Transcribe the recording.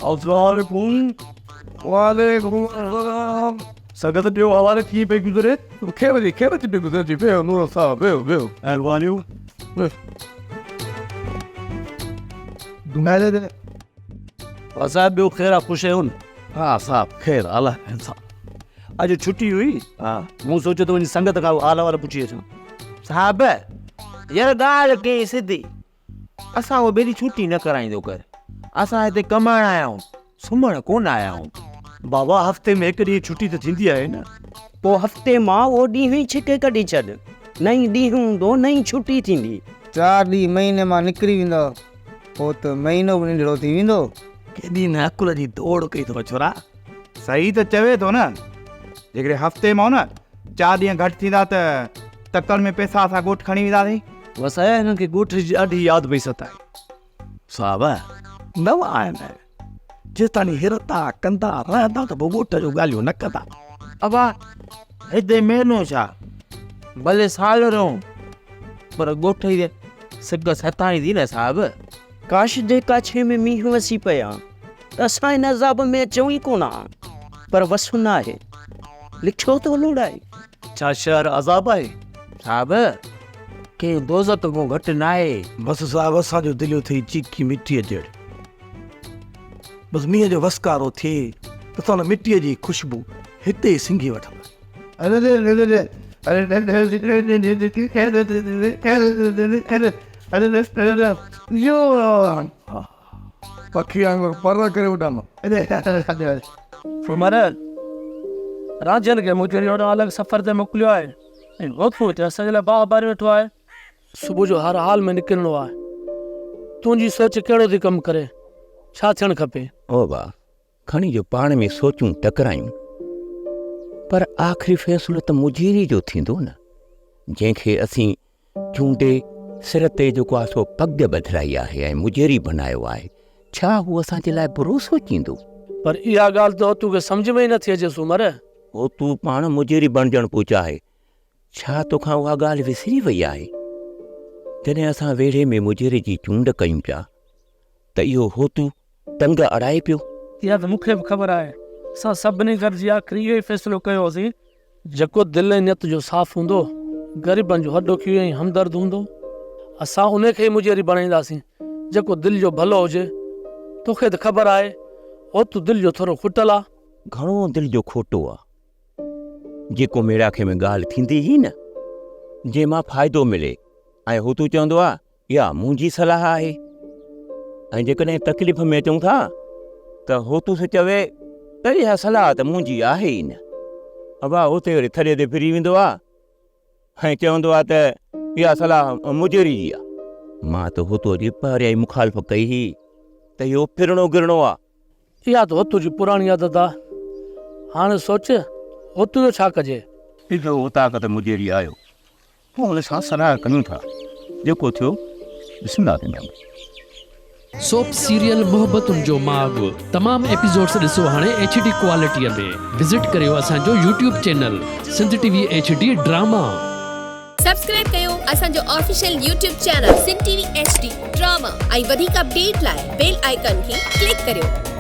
السلام عليڪم. وعليڪم السلام. سنگت ڏيو حوالي ڪيئن پئي گذري؟ خير جي خير جي پئي گذرجي. ويهو نور صاحب ويهو ويهو. مهربانيون. ها صاحب ٻيو خير آ خوش آهيو نه؟ ها صاحب خير الله خير. اڄ ڇٽي هئي مون سوچيو ته وڃي سنگت کان حال احوال پڇي اچان. صاحب يار ڳالهه ڪئين سڌي اسان اهو ٻيلي ڇٽي نه ڪرائيندو ڪر اسان هتي ڪمائڻ آيا آهيون سمهڻ ڪونه آيا آهيون. بابا هفتي ۾ هڪ ڏينهن ڇٽي ته ٿيندي آهي نه. پوء هفتي مان اهو ڏينهن ئي ڇڪي ڪڍي ڇڏ نه ئي ڏينهن هوندو نه ئي ڇٽي ٿيندي. چار ڏينهن مهيني مان نڪري ويندا پوء ته مهينو به ننڍڙو ٿي ويندو. ڪيڏي نه عقل جي ڊوڙ ڪئي اٿو ڇورا. صحيح ته چوي ٿو نه جيڪڏهن هفتي مان نه چار ڏينهن گهٽ ٿيندا ته تڪڙ ۾ پئسا اسان ڳوٺ کڻي وينداسين. وسايا هنن کي ڳوٺ جي ڏاڍي ياد پئي ستائي. صاحب نوان آهن جيستاڻي هرتا ڪندا رهندا ته پوء ڳوٺ جون ڳالهيون نه ڪندا. ابا هتي مهينو ڇا ڀلي سال رهون پر ڳوٺ جي سڪ ستائيندي نه صاحب. ڪاش جي ڪاڇي ۾ مينهن وسي پئي ها ته اسان هن عذاب ۾ اچون ئي ڪونه ها پر وس ناهي لکيو ٿو لوڙائي. ڇا شهر عذاب آهي؟ صاحب ڪنهن دوزخ کان گهٽ ناهي. بس صاحب اسان جون دليون ٿئي چيڪي مٽيء جهڙيون. بس مينهن جو وسڪارو ٿئي ته اسان ان مٽيء جي خوشبو هتي ئي سنگهي وٺنداسين. پکي وانگر پر ڪري اڏام. عمر، رانجهن کي مون چريو ڏانهن الڳ سفر تي موڪليو آهي ۽ هو هتي اسان جي لاء باهه ٻاري ويٺو آهي. صبح جو هر حال ۾ نڪرڻو آهي. تنهنجي سوچ ڪهڙو ٿي ڪم ڪري؟ ڇا ٿيڻ کپي؟ او با، کڻي جو پاڻ ۾ سوچون ٽڪرايون، پر آخري فيصلو ته مجيري جو ٿيندو نه، جنهن کي اسين چونڊي سر تي جيڪو آهي سو پڳ ٻڌرائي آهي ۽ مجيري بنايو آهي، ڇا هو اسان جي لاء برو سوچيندو؟ پر اها ڳالهه ته هوتو کي سمجهه ۾ ئي نٿي اچي سومر. هوتو پاڻ مجيري بڻجڻ پيو چاهي، ڇا توکان اها ڳالهه وسري وئي آهي؟ جڏهن اسان ويڙهي ۾ مجيري جي چونڊ ڪيون پيا ته اهو هوتو ٽنگ اڙائي پيو. اها ته مون کي به خبر آهي. اسان سڀني گڏجي آخري اهو ئي فيصلو ڪيو هوسين. جيڪو دل ۽ نيت جو صاف هوندو، غريبن جو هڏڏوکي ۽ همدرد هوندو، اسان انهي کي ئي مجيري بڻائينداسين، جيڪو دل جو ڀلو هجي. توکي ته خبر آهي، هوتو دل جو ٿورو کٽل آ. گهڻو دل جو کوٽو آ. جيڪو ميڙاکي ۾ ڳالهه ٿيندي هئي نه، جنهن مان فائدو ملي ۽ هوتو چوندو آ، اها منهنجي صلاح آهي ۽ جيڪڏهن تڪليف ۾ اچون ٿا ته هوتوس چوي ته اها صلاح ته منهنجي آهي ئي نه. ابا اتي وري ٿڏي تي ڦري ويندو آهي ۽ چوندو آهي ته اها صلاح مجيري جي آهي. مان ته هوتوء جي پهريائين ئي مخالفت ڪئي هئي ته اهو ڦرڻو گرڻو آهي. اها ته هوتو جي پراڻي عادت آ. هاڻي سوچ هوتو جو ڇا ڪجي؟ اهو اوطاق ته مجيري آيو. پوء ان سان صلاح ڪيون ٿا. جيڪو ٿيو ڏسنداسين. سوپ سيريل محبتن جو ماڳ تمام ايپيسوڊس ڏسو هاڻي ايڇ ڊي ڪوالٽي ۾ وزٽ ڪريو اسان جو YouTube channel Sindh T V H D drama. Subscribe ڪيو اسان جو official YouTube channel Sindh T V H D drama ۽ وڌيڪ اپڊيٽ لاء بيل آئيڪان کي ڪلڪ ڪريو.